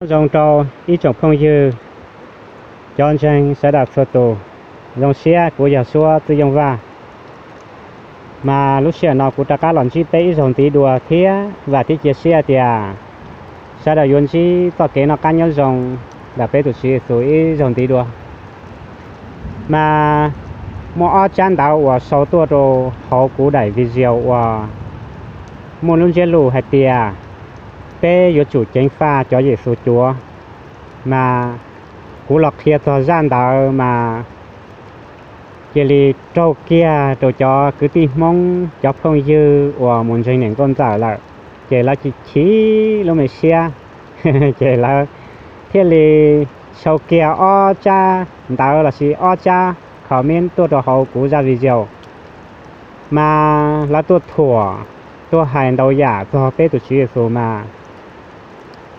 Nyob zoo rau ib tsoom phooj ywg, cov ntseeg sawv daws txhua tus. Zoo siab, kuv yog Suab Txwj Yooj Vaj. Mas lub sij hawm no kuv rov qab los ntsib peb ib zaug ntxiv dua thiab vam thiab cia siab tias sawv daws yuav ntsib txoj kev noj qab nyob zoo ntawm peb tus Tswv Yexus ib zaug ntxiv dua. Mas muaj ob tsab ntawv uas sau tuaj rau hauv kuv daim video uas muaj lub ntsiab lus hais tias peb yuav tsum ceev faj cov Yexus cuav. Mas kuv los qhia txog zaj ntawd mas cia li raug kiag rau cov kwv tij Hmoob, cov phooj ywg uas mus ntseeg niam nkauj ntxawm lawm, ces lawv chim chim lub me siab, ces lawv thiaj li sau kiag ob tsab ntawv lossis ob tsab comment tuaj rau hauv kuv zaj video. Mas lawv tuaj thuam, tuaj hais ntau yam txog peb tus Tswv Yexus mas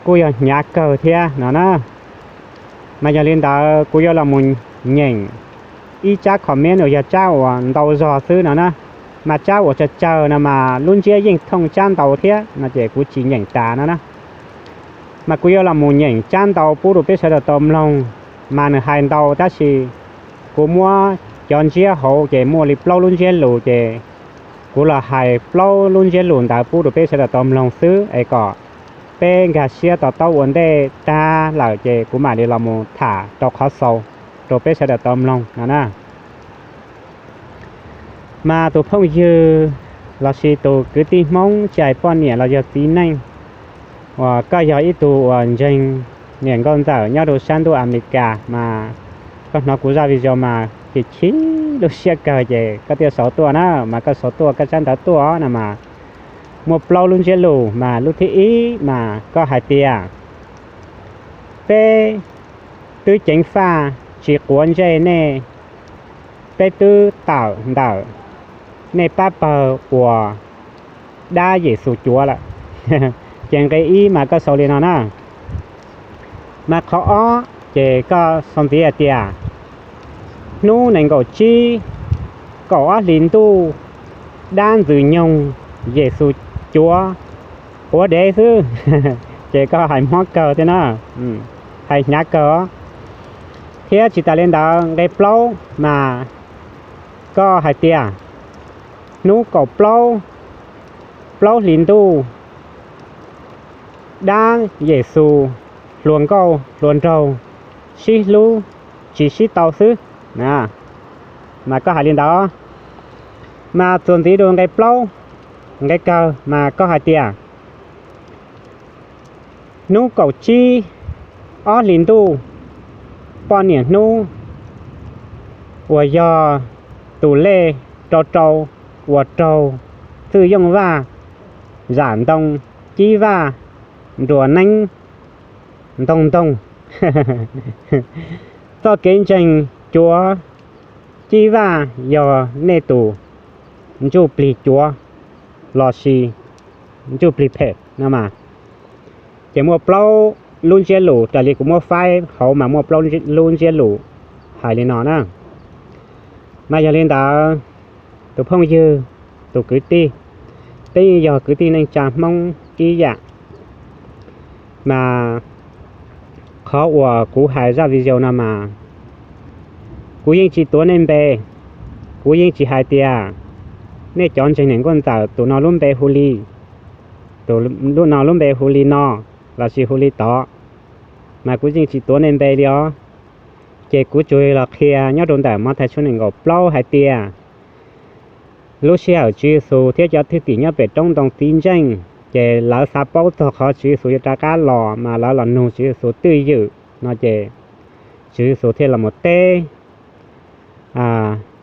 kuj yog hnyav kawg thiab no na. Mas yog li ntawd kuv yuav los mus nyeem ib tsab comment uas yog tsab uas ntau zog xwb no na. Mas tsab uas tsawg tsawg no mas lub ntsiab yeej thooj tsab ntau thiab no ces kuv tsis nyeem tas no na. Mas kuv yuav los mus nyeem tsab ntau pub rau peb sawv daws tau mloog. Mas nws hais ntau tab sis kuv muab cov ntsiab hauv ces muaj li plaub lub ntsiab lus ces kuv los hais plaub lub ntsiab lus ntawd pub rau peb sawv daws tau mloog xwb es kom peb nkag siab to taub ua ntej tag lawm ces kuv mam li los mus tham rau qhov xaus rau peb sawv daws tau mloog no na. Mas tus phooj ywg lossis tus kwv tij Hmoob tsis hais poj niam los yog txiv neej uas koj yog ib tug uas ntseeg niam nkauj ntxawm nyob rau sab ntuj Amelikas mas koj hnov kuv zaj video mas chim chim lub siab kawg ces koj thiaj sau tuaj na. Mas koj sau tuaj koj tsab ntawv tuaj no mas muaj plaub lub ntsiab lus mas lub thib ib mas koj hais tias peb twb ceev faj tsis quav ntsej nej, peb twb tawm ntawm nej pab pawg uas dab Yexus cuav lawm. Ces nqe ib mas koj sau li no na. Mas qhov ob ces koj sau ntxiv hais tias hnub nees nkaum tsib kaum ob hlis ntuj dab ntxwg nyoog Yexus cuav quav dev xwb. Ces koj hais mob kawg thiab na, hais hnyav kawg os. Thiab tsis tas li ntawd nqe plaub mas koj hais tias hnub kaum plaub, plaub hlis ntuj dab Yexus hluas nkauj hluas nraug sib hlub tsis sib tau xwb. Mas koj hais li ntawd. Mas txuas ntxiv rau nqe plaub, nqe kawg mas koj hais tias hnub kaum tsib ob hlis ntuj poj niam hnub uas yog tus lej rau rau uas raug Txwj Yooj Vaj zam ntoo, Cib Vaj nruas neeb ntoo ntoog. Txoj kev ntseeg cuav, Cib Vaj yog nej tus ntsuj plig cuav lossis ntsuj plig phem no mas. Ces muaj plaub lub ntsiab lus raws li kuv muab faib hauv mas muaj plaub lub ntsiab lus hais li no na. Mas yog li ntawd, tus phooj ywg, tus kwv tij, peb yeej yog kwv tij neej tsa Hmoob ib yam. Mas qhov uas kuv hais zaj video no mas kuv yeej tsis tuav nej npe, kuv yeej tsis hais tias nej cov ntseeg niam nkauj ntxawm tus no lub npe hu li, tus no lub npe hu li no lossis hu li tod, mas kuv yeej tsis tuav nej npe li os. Ces kuv tsuas los qhia nyob rau ntawm Mathais tshooj nees nkaum plaub hais tias lub sij hawm Tswv Yexus thiab cov thwj tim nyob pem roob ntoo txiv ntseej, ces lawv xav paub txog qhov Tswv Yexus yuav rov qab los mas lawv los nug Tswv Yexus twj ywm no ces Tswv Yexus thiaj los mus teb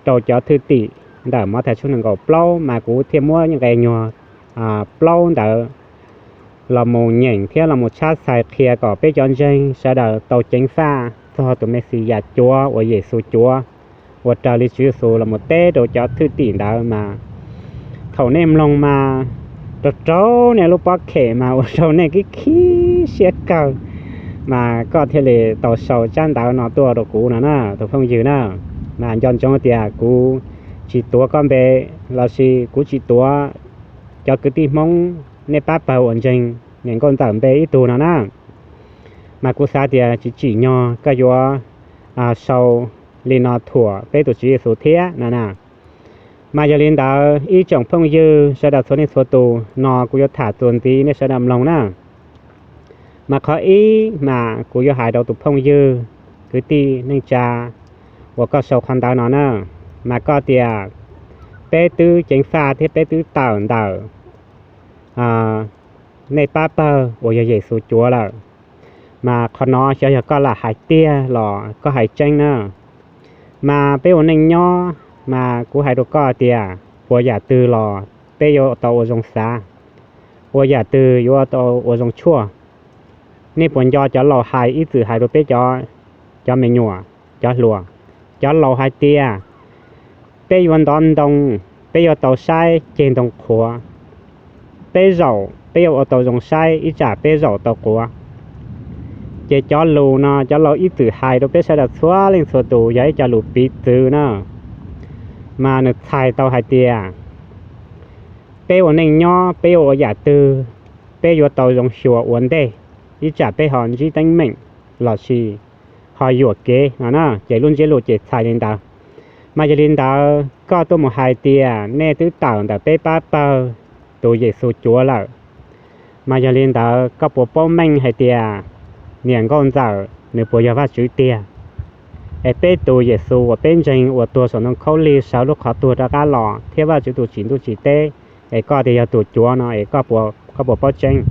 rau cov thwj tim ntawm Mathais tshooj nees nkaum plaub mas kuv thiaj muab nqe nyuag plaub ntawd los mus nyeem thiab los mus tshab txhais qhia kom peb cov ntseeg sawv daws tau ceev faj txog tus Mexiyas cuav uas Yexus cuav uas raws li Tswv Yexus los mus teb rau cov thwj tim ntawd mas thaum nej mloog mas rau rau nej lub pob khem mas ua rau nej khib khib siab kawg, mas koj thiaj li tau sau tsab ntawv no tuaj rau kuv no na tus phooj ywg na. Mas nco ntsoov tias kuv tsis tuav koj npe lossis kuv tsis tuav cov kwv tij Hmoob nej pab pawg uas ntseeg niam nkauj ntxawm npe ib tug no na. Mas kuv xav tias tsis tsim nyog koj yuav sau li no thuam peb tus Tswv Yexus thiab no na. Mas yog li ntawd ib tsoom phooj ywg sawv daws txhua leej txhua tus, no kuv yuav tham txuas ntxiv nej sawv daws mloog na. Mas qhov ib mas kuv yuav hais rau tus phooj ywg kwv tij neej tsa uas koj sau qhov ntawv no na, mas koj tias peb twb ceev faj thiab peb twb tawm ntawm nej pab pawg uas yog Yexus cuav lawm. Mas qhov no xyov yog koj lam hais tiag los koj hais tseeb na. Mas peb ua neej nyob mas kuv hais rau koj tias puas yam twg los peb yuav tau ua zoo xav, ua yam twg yuav tau ua zoo tshuaj. Nej puas nco cov laus hais ib txwm hais rau peb cov me nyuam, cov hluas, cov laus hais tias peb yuav ntov ntoo, peb yuav tau saib ceg ntoo qhuav. Peb zaum peb yuav ua tau zoo saib ib tsam peb zaum tau quav. Ces cov lus no cov laus ib txwm hais rau peb sawv daws txhua leej txhua tus yog ib co lus piv txwv na. Mas nws txhais tau hais tias peb ua neej nyob peb yuav ua yam twg peb yuav tau zoo xyuas ua ntej, ib tsam peb ho ntsib teeb meem lossis ho yuam kev no na. Ces lub ntsiab lus ces txhais li ntawd. Mas yog li ntawd koj tuaj mus hais tias nej twb tawm ntawm peb pab pawg tus Yexus cuav lawm, mas yog li ntawd koj puas paub meej hais tias niam nkauj ntxawm nws puas yog Vajtswv tiag? Es peb tus Yexus uas peb ntseeg uas tuag saum ntoo khaub lig sawv lub qhov tuag rov qab los thiab Vajtswv tus tsim ntuj tsim teb, es koj tias yog tus cuav no es koj puas paub tseeb?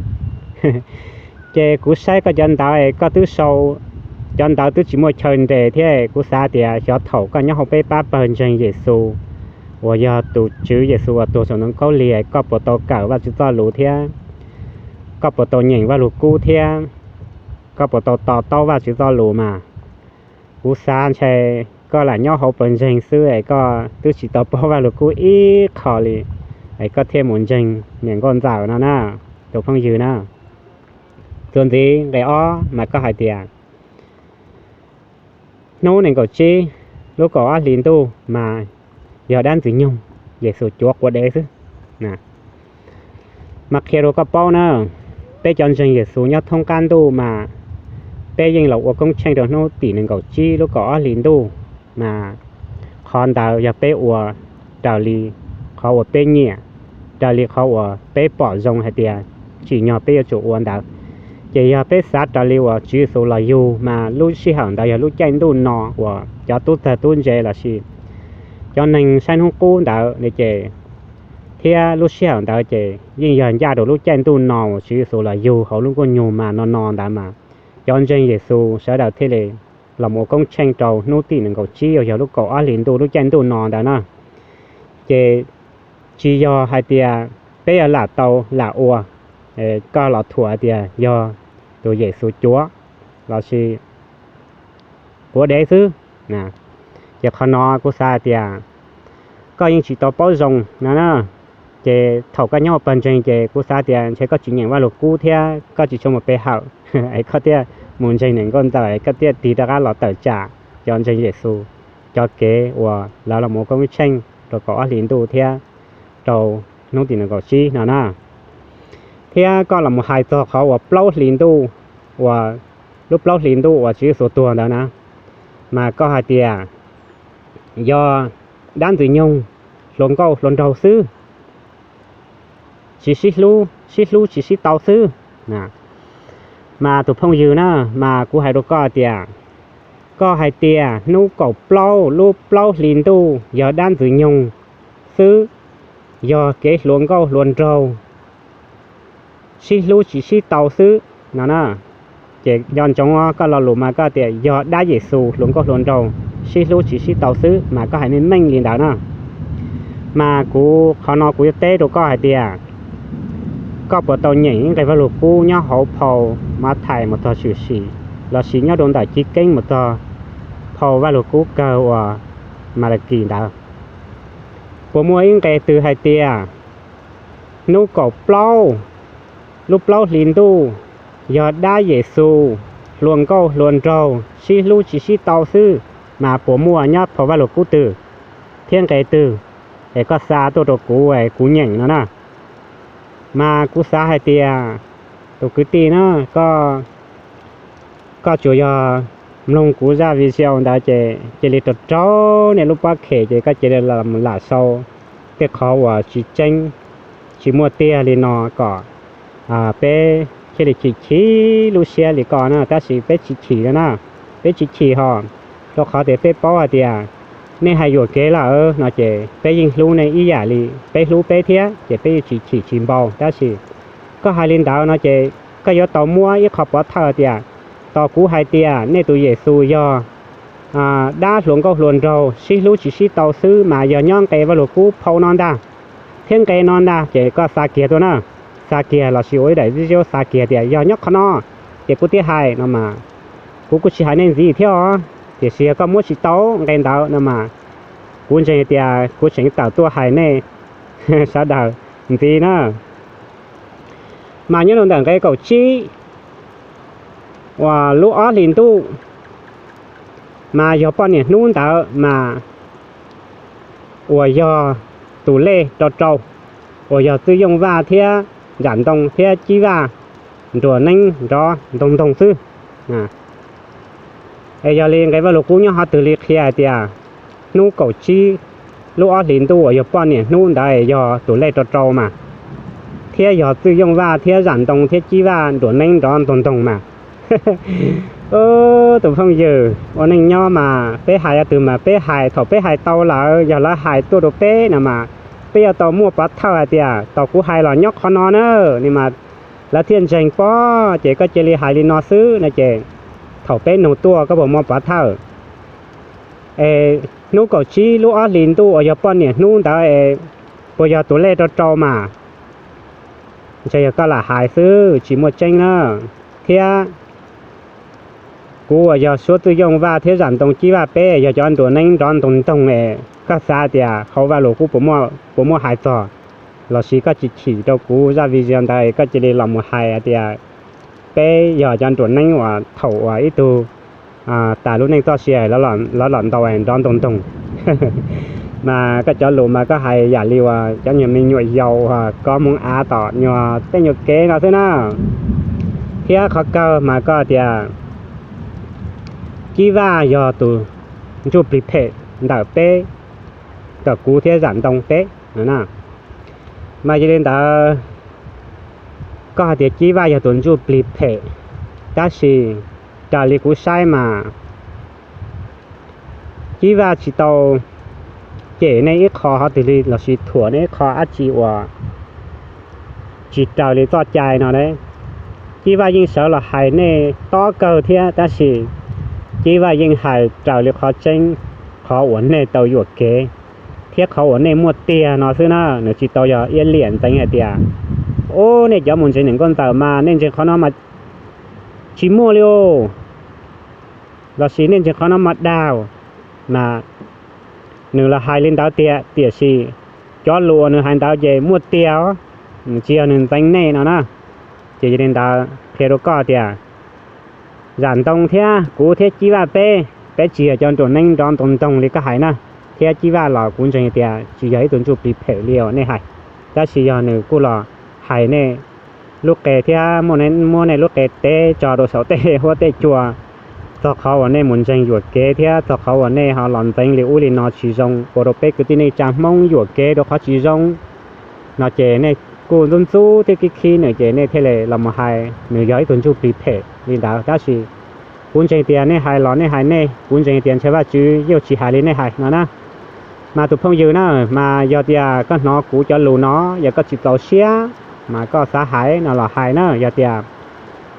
Ces kuv saib koj cov ntawv es koj twb sau cov ntawv twb tsis muaj chaw nres thiab, kuv xav tias xyov thaum koj nyob hauv peb pab pawg ntseeg Yexus uas yog tus Tswv Yexus uas tuag saum ntoo khaub lig, koj puas tau kawm Vajtswv txoj lus thiab koj puas tau nyeem Vajluskub thiab koj puas tau to taub Vajtswv txoj lus mas. Kuv xav ntshe koj lam nyob hauv pawg ntseeg xwb es koj twb tsis tau paub Vajluskub ib qho li, es koj thiaj mus ntseeg niam nkauj ntxawm no na, tus phooj ywg na. Txuas ntxiv nqe ob mas koj hais tias hnub nees nkaum tsib lub kaum ob hlis ntuj mas yog dab ntxwg nyoog Yexus cuav quav dev xwb. Mas qhia rau koj paub na, peb cov ntseeg Yexus nyob thoob qab ntuj mas peb yeej los ua koob tsheej rau hnub tim nees nkaum tsib lub kaum ob hlis ntuj. Mas qhov ntawd yog peb ua raws li qhov uas peb nyiam, raws li qhov uas peb pom zoo hais tias tsim nyog peb yuav tsum ua ntawd. Ces yog peb xav raws li uas Tswv Yexus los yug mas lub sij hawm ntawd yog lub caij ntuj no uas cov tub txawg tub ntse lossis cov neeg saib hnub qub ntawd ces, thiab lub sij hawm ntawd ces yeej yog ncaj rau lub caij ntuj no uas Tswv Yexus los yug hauv lub nkuaj nyuj mas no no ntawd mas cov ntseeg Yexus sawv daws thiaj li los mus ua koob tsheej rau hnub tim nees nkaum tsib uas yog lub kaum ob hlis ntuj lub caij ntuj no ntawd na. Ces tsis yog hais tias peb yuav lam tau lam ua, koj los thuam tias yog tus Yexus cuav lossis quav dev xwb. Ces qhov no kuv xav hais tias koj yeej tsis tau paub zoo no na. Ces thaum koj nyob hauv pawg ntseeg ces kuv xav tias ntshe koj tsis nyeem Vajluskub thiab koj tsis tshua mus pe hawm es koj thiaj mus ntseeg niam nkauj ntxawm es koj thiaj tig rov qab los tawm tsam cov ntseeg Yexus cov kev uas lawv los mus ua koob tsheej rau kaum ob hlis ntuj thiab rau hnub tim nees nkaum tsib no na. Thiab koj los mus hais txog qhov uas plaub hlis ntuj, uas lub plaub hlis ntuj uas Tswv Yexus tuag ntawd na, mas koj hais tias yog dab ntxwg nyoog hluas nkauj hluas nraug xwb, tsis sib hlub, sib hlub tsis sib tau xwb. Mas tus phooj ywg na, mas kuv hais rau koj tias, koj hais tias hnub kaum plaub lub plaub hlis ntuj yog dab ntxwg nyoog xwb, yog kev hluas nkauj hluas nraug, sib hlub tsis sib tau xwb no na. Ces nco ntsoov koj lo lus mas koj tias yog dab Yexus hluas nkauj hluas nraug sib hlub tsis sib tau xwb mas koj hais meej meej li ntawd na. Mas kuv qhov no kuv yuav teb rau koj hais tias, koj puas tau nyeem ib nqe Vajluskub nyob hauv phau Mathais mus txog Tshwm Sim lossis nyob rau ntawm Chiv Keeb mus txog phau Vajluskub kawg uas Malakis ntawd? Puas muaj ib nqe twg hais tias hnub kaum plaub lub plaub hlis ntuj yog dab Yexus hluas nkauj hluas nraug sib hlub tsis sib tau xwb? Mas puas muaj nyob phau Vajluskub twg thiab nqe twg? Es koj xa tuaj rau kuv es kuv nyeem no na. Mas kuv xav hais tias tus kwv tij na, koj Koj tsuas yog mloog kuv zaj video ntawd ces cia li rau rau nej lub pob khem ces koj cia li lam sau tej qhov uas tsis tseeb, tsis muaj tiag li no kom peb thiaj li chim chim lub siab li koj na, tab sis peb tsis chim no na, peb tsis chim hos, rau qhov tias peb paub hais tias nej hais yuam kev lawm no ces peb yeej hlub nej ib yam li peb hlub peb thiab ces peb yeej tsis chim tsis npau. Tab sis koj hais li ntawd no ces koj yuav tau muab ib qho pov thawj tias tos kuv hais tias nej tus Yexus yog dab hluas nkauj hluas nraug sib hlub tsis sib tau xwb mas yog nyob nqe Vajluskub phau no ntag thiab nqe no ntag ces koj xa kiag tuaj na, xa kiag lossis ua ib daim video xa kiag tias yog nyob qhov no ces kuv thiaj hais no mas kuv kuj tsis hais nej ntxiv thiab os. Tiam sis yog koj muab tsis tau nqe ntawd no mas kuv ntseeg tias kuv tseem tawm tuaj hais nej sawv daws ntxiv na. Mas nyob rau ntawm nqe kaum tsib uas lub ob hlis ntuj mas yog poj niam hnub ntawd mas uas yog tus lej rau rau, uas yog Txwj Yooj Vaj thiab Zam Ntoo thiab Cib Vaj nruas neeb nrov ntoog ntoog xwb. Es yog li nqe Vajluskub nyob qhov twg li qhia hais tias hnub kaum tsib lub ob hlis ntuj uas yog poj niam hnub ntawd yog tus lej rau rau mas, thiab yog Txwj Yooj Vaj thiab Zam Ntoo thiab Cib Vaj nruas neeb nrov ntoog ntoog mas. Tus phooj ywg, ua neej nyob mas peb hais ua twg mas peb hais thaum peb hais tau lawm, yog lawv hais tuaj rau peb no mas peb yuav tau muaj pov thawj hais tias tau kuv hais los nyob qhov no na, ni mas lawv thiaj ntseeg pob. Ces koj cia li hais li no xwb no ces thaum peb nug tuaj koj puas muaj pov thawj? Es hnub kaum tsib lub ob hlis ntuj uas yog poj niam hnub ntawd es puas yog tus lej rau rau mas? Ntshe yog koj lam hais xwb tsis muaj tseeb na. Thiab kuv uas yog suab Txwj Yooj Vaj thiab Zam Ntoo Cib Vaj peb yog cov nruas neeb nrov ntoog ntoog es koj xav tias hauv Vajluskub puas muaj hais txog, lossis koj tsis chim rau kuv zaj video ntawd koj cia li los mus hais tias peb yog cov nruas neeb uas thaum uas ib tug tas lub neej txoj sia lawv los ntaus nrov ntoog ntoog. Mas koj cov lus mas koj hais yam li uas cov nyuag me nyuam yaus uas kov hmoov av tom nyuag tej nyuag kev no xwb na. Thiab qhov kawg mas koj tias Cib Vaj yog tus ntsuj plig phem ntawm peb, ntawm kuv thiab Zam Ntoo peb no na. Mas yog li ntawd koj hais tias Cib Vaj yog tus ntsuj plig phem, tab sis raws li kuv saib mas Cib Vaj tsis tau cem nej ib qho qhov twg li lossis thuam nej ib qho dab tsi uas tsis raws li txoj cai no. Cib Vaj yeej sawv los hais nej tob kawg thiab, tab sis Cib Vaj yeej hais raws li qhov tseeb, qhov uas nej tau yuam kev thiab qhov uas nej muaj tiag no xwb na. Nws tsis tau yog iab liam ntxeev hais tias, u, nej cov mus ntseeg niam nkauj ntxawm mas nej ntseeg qhov no mas tsis muaj li os, lossis nej ntseeg qhov no mas dag. Mas nws los hais li ntawd tiag, tiam sis cov lus uas nws hais ntawd ces muaj tiag os, tsis yog nws ntxeev nej no na. Ces yog li ntawd qhia rau koj tias Zam Ntoo thiab kuv thiab Cib Vaj peb, peb tsis yog cov nruas neeb nrov ntoog ntoog li koj hais na. Thiab Cib Vaj los kuv ntseeg tias tsis yog ib tug ntsuj plig phem li uas nej hais, tab sis yog nws kuj los hais nej lub qe thiab muab nej lub qe teb tso rau saum tej huab tej cua txog qhov uas nej mus ntseeg yuam kev thiab txog qhov uas nej ho los ntxeev li ub li no tsis zoo, ua rau peb kwv tij neej tsa Hmoob yuam kev rau qhov tsis zoo no. Ces nej kuj ntxub ntxub thiab khib khib nws, ces nej thiaj li los mus hais nws yog ib tug ntsuj plig phem li ntawd. Tab sis kuv ntseeg tias nej hais los nej hais nej, kuv ntseeg tias ntshe Vajtswv yeej tsis hais li nej hais no na. Mas tus phooj ywg na, mas yog tias koj hnov kuv cov lus no, yog koj tsis txaus siab mas koj xav hais no los hais na. Yog tias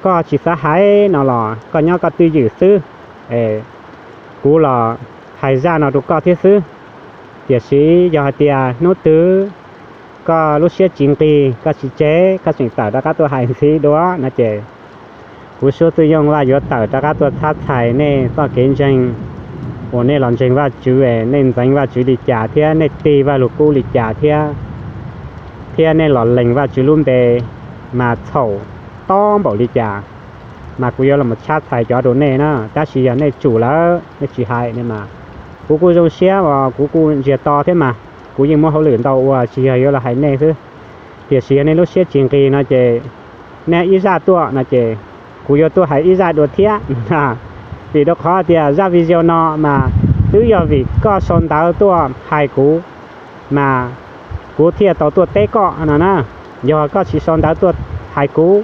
koj tsis xav hais no los koj nyob koj twj ywm xwb, es kuv los hais zaj no rau koj thiab xwb. Tiam sis yog hais tias hnub twg koj lub siab tsis nqig, koj tsis tseg, koj tseem tawm rov qab tuaj hais ntxiv dua no ces kuv suab Txwj Yooj Vaj yuav tawm rov qab tuaj txhab txhais nej txoj kev ntseeg uas nej los ntseeg Vajtswv, nej ntxeev Vajtswv li cas thiab nej tig Vajluskub li cas thiab, thiab nej los lees Vajtswv lub npe mas txhaum tob npaum li cas, mas kuv yuav los txhab txhais cov rau nej na. Tab sis yog nej tsum lawm nej tsis hais ne mas kuv kuj zoo siab uas kuv kuj ntsiag to thiab mas, kuv yeej muaj hauj lwm ntau ua tsis yog yuav los hais nej xwb. Tiam sis yog nej lub siab tsis nqig no ces nej ib zaj tuaj no ces kuv yuav tuaj hais ib zaj dua thiab. Vim rau qhov tias zaj video no mas twb yog vim koj sau ntawv tuaj hais kuv mas kuv thiaj tau tuaj teb koj no na. Yog koj tsis sau ntawv tuaj hais kuv,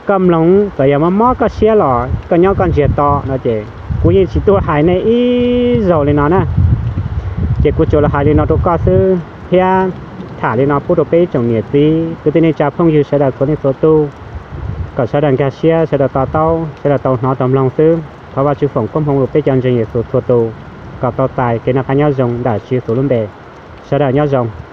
koj mloog txawm yog mob mob koj siab los koj nyob koj ntsiag to no ces kuv yeej tsis tuaj hais nej ib zaug li no na. Ces kuv tsuas los hais li no rau koj xwb thiab tham li no pub rau peb ib tsoom niam txiv kwv tij neej tsa phooj ywg sawv daws txhua leej txhua tus, kom sawv daws nkag siab, sawv daws to taub, sawv daws tau hnov tau mloog xwb. Thov Vajtswv foom koob hmoov rau peb cov ntseeg Yexus txhua tus kom tau txais kev noj qab nyob zoo ntawm Tswv Yexus lub npe. Sawv daws nyob zoo.